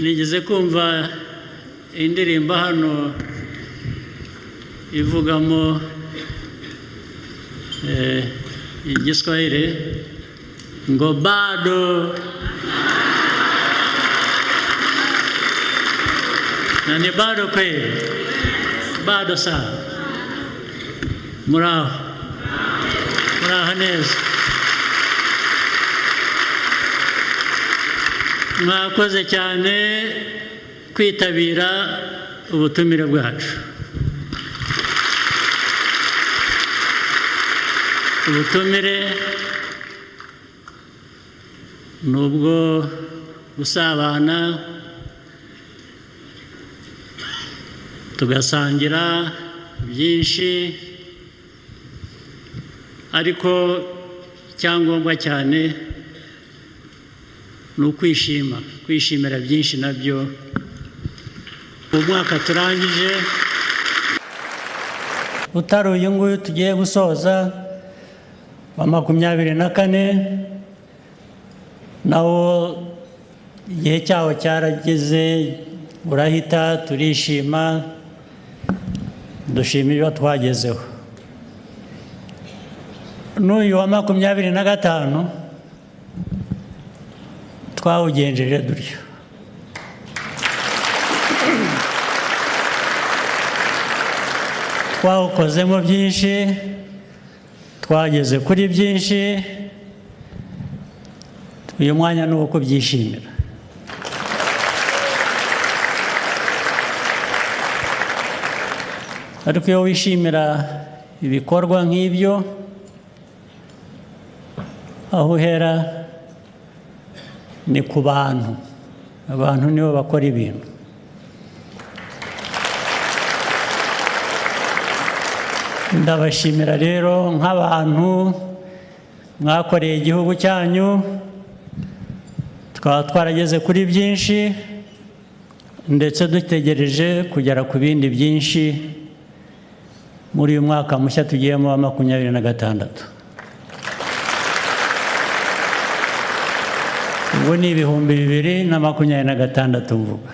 Nigeze kumva indirimbo hano ivugamo Igiswahili ngo bado na ni bado kweli, bado sana. Muraho, muraho neza. Mwakoze cyane kwitabira ubutumire bwacu. Ubutumire nubwo gusabana tugasangira byinshi, ariko icyangombwa cyane ni ukwishima, kwishimira byinshi nabyo. Umwaka turangije utari uyu nguyu tugiye gusoza wa 24, nawo igihe cyawo cyarageze, urahita, turishima, dushima ibyo twagezeho. N'uyu wa 25 twawugenjeje dutyo. Twawukozemo byinshi, twageze kuri byinshi, uyu mwanya ni uwo kubyishimira. Ariko iyo wishimira ibikorwa nk'ibyo, aho uhera ni ku bantu. Abantu nibo bakora ibintu. Ndabashimira rero nk'abantu mwakoreye igihugu cyanyu, tukaba twarageze kuri byinshi, ndetse dutegereje kugera ku bindi byinshi muri uyu mwaka mushya tugiyemo wa 26. Ubwo ni 2026 mvuga.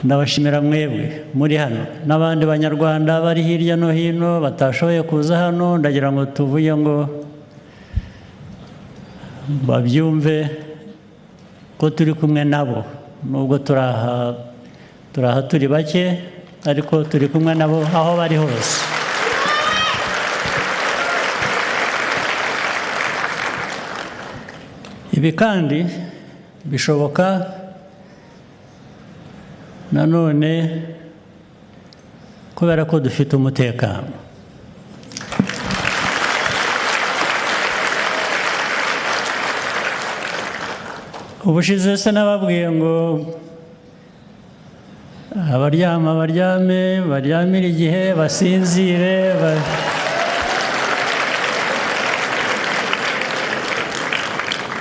Ndabashimira mwebwe muri hano n'abandi banyarwanda bari hirya no hino batashoboye kuza hano, ndagira ngo tuvuye ngo babyumve ko turi kumwe nabo, nubwo turaha turi bake, ariko turi kumwe nabo aho bari hose. Ibi kandi bishoboka nanone kubera ko dufite umutekano. Ubushize se nababwiye ngo abaryama baryame, baryamire igihe, basinzire,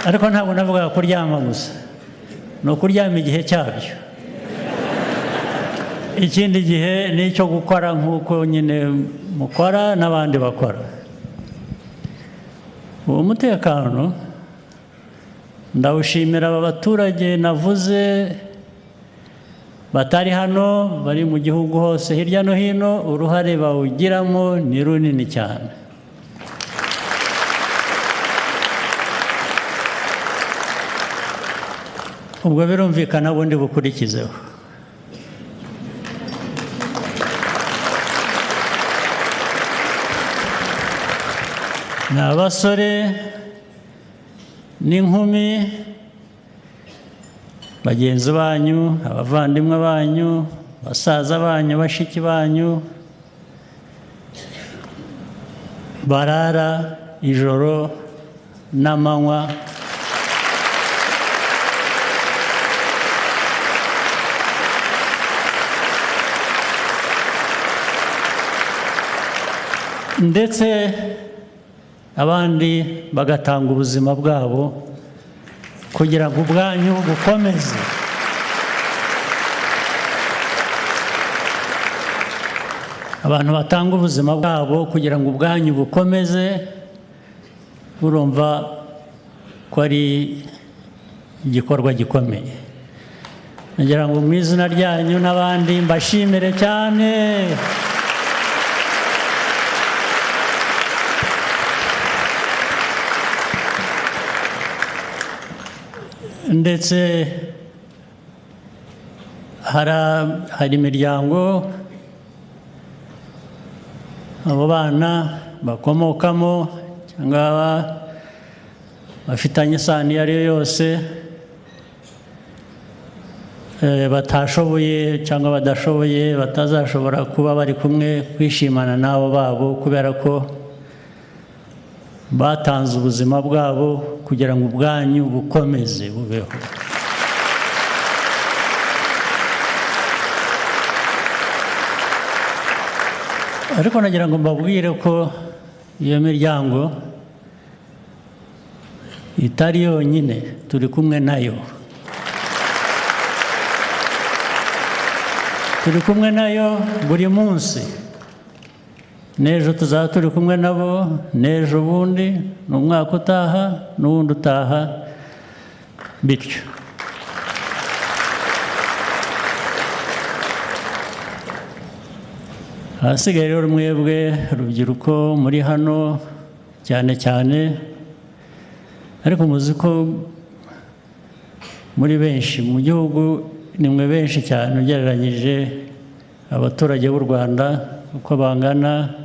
ariko ntabwo navugaga kuryama gusa, ni ukuryama igihe cyabyo. Ikindi gihe ni icyo gukora nk'uko nyine mukora n'abandi bakora. Uwo mutekano ndawushimira aba baturage navuze batari hano, bari mu gihugu hose hirya no hino, uruhare bawugiramo ni runini cyane. Ubwo birumvikana bundi bukurikizeho. Ni abasore n'inkumi bagenzi banyu, abavandimwe banyu, basaza banyu, bashiki banyu, barara ijoro n'amanywa ndetse abandi bagatanga ubuzima bwabo kugira ngo ubwanyu bukomeze. Abantu batanga ubuzima bwabo kugira ngo ubwanyu bukomeze, urumva ko ari igikorwa gikomeye. Nagira ngo mu izina ryanyu n'abandi mbashimire cyane. Ndetse hari imiryango abo bana bakomokamo cyangwa bafitanye isano iyo ari yo yose, batashoboye cyangwa badashoboye, batazashobora kuba bari kumwe kwishimana n'abo babo kubera ko batanze ubuzima bwabo kugira ngo ubwanyu bukomeze bubeho. Ariko nagira ngo mbabwire ko iyo miryango itari yonyine, turi kumwe nayo. Turi kumwe nayo buri munsi. N'ejo tuzaba turi kumwe nabo, n'ejo bundi, n'umwaka utaha, n'uwundi utaha, bityo. Ahasigaye rero mwebwe rubyiruko muri hano cyane cyane, ariko muzi ko muri benshi mu gihugu, ni mwe benshi cyane ugereranyije abaturage b'u Rwanda uko bangana.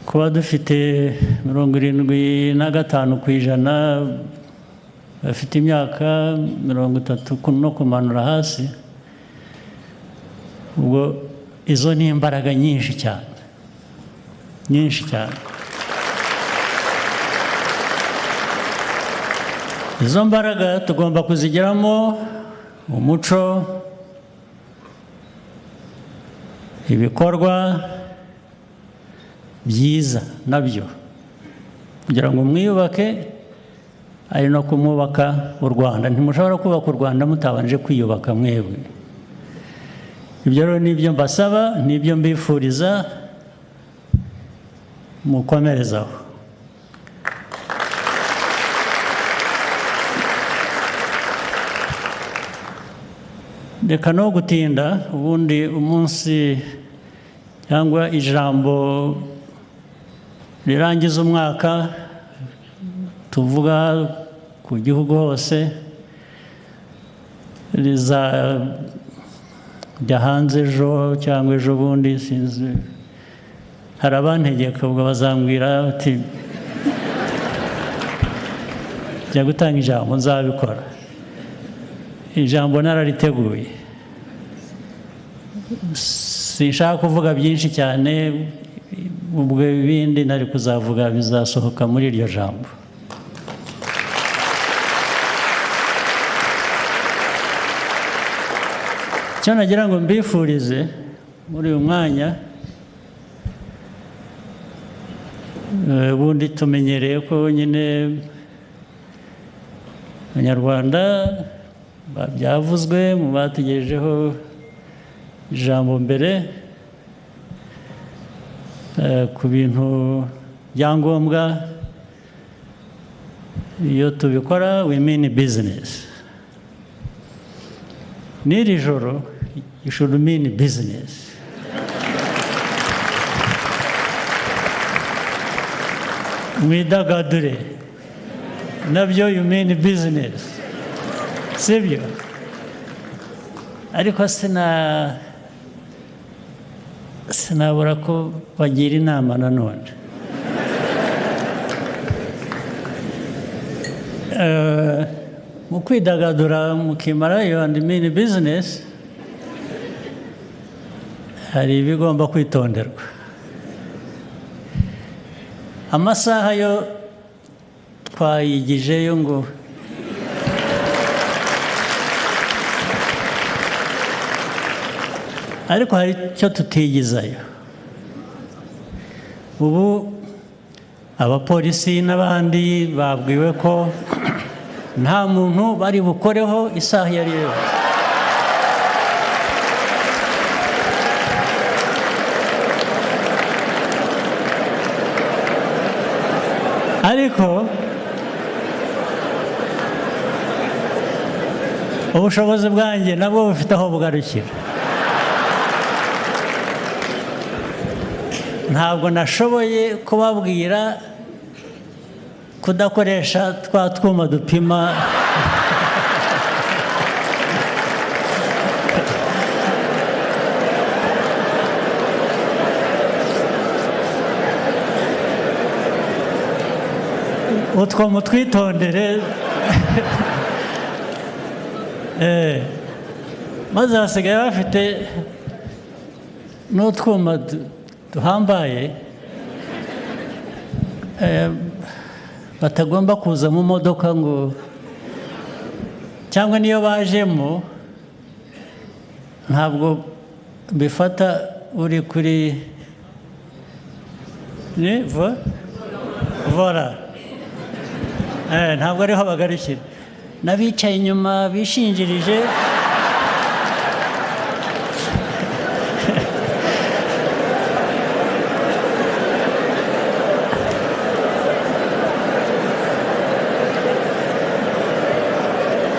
Kuba dufite 75% bafite imyaka 30 no kumanura hasi, ubwo izo ni imbaraga nyinshi cyane, nyinshi cyane. Izo mbaraga tugomba kuzigiramo umuco, ibikorwa byiza nabyo kugira ngo mwiyubake, ari no kumwubaka u Rwanda. Ntimushobora kubaka u Rwanda mutabanje kwiyubaka mwebwe. Ibyo rero nibyo mbasaba, nibyo mbifuriza, mukomerezaho. Reka no gutinda, ubundi umunsi cyangwa ijambo rirangiza umwaka tuvuga ku gihugu hose rizajya hanze ejo cyangwa ejo bundi, sinzi. Hari abantegeka ubwo bazambwira bati jya gutanga ijambo, nzabikora. Ijambo narariteguye, sinshaka kuvuga byinshi cyane, ubwo ibindi nari kuzavuga bizasohoka muri iryo jambo. Icyo nagira ngo mbifurize muri uyu mwanya, ubundi tumenyereye ko nyine Abanyarwanda byavuzwe mu bategerejeho ijambo mbere ku bintu byangombwa, iyo tubikora we mean business. N'iri joro you should mean business. Mwidagadure nabyo you mean business, sibyo? Ariko sinabura ko bagira inama nanone. Mu kwidagadura mukimarayo and mean business, hari ibigomba kwitonderwa. Amasaha yo twayigijeyo ngo ariko hari icyo tutigizayo. Ubu abapolisi n'abandi babwiwe ko nta muntu bari bukoreho isaha iyo ari yo yose. Ariko Ubushobozi bwanjye nabwo bufite aho bugarukira. Ntabwo nashoboye kubabwira kudakoresha twa twuma dupima. Utwo mutwitondere. Maze basigaye bafite n'utwuma duhambaye batagomba kuza mu modoka ngo, cyangwa niyo bajemo ntabwo bifata uri kuri ni vora. Ntabwo ariho bagarukira, n'abicaye inyuma bishingirije.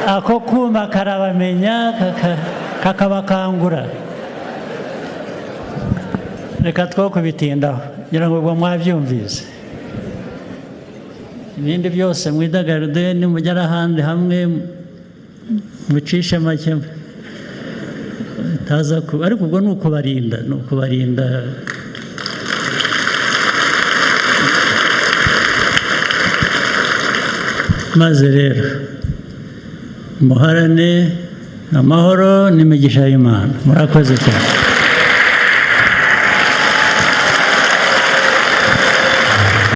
Ako kuma karabamenya kakabakangura. Reka two kubitindaho ngira ngo ubwo mwabyumvise. Ibindi byose mwidagarde, nimugera ahandi hamwe mucishe make taza, ariko ubwo ni ukubarinda, ni ukubarinda. Maze rero muharane amahoro n'imigisha y'Imana. Murakoze cyane.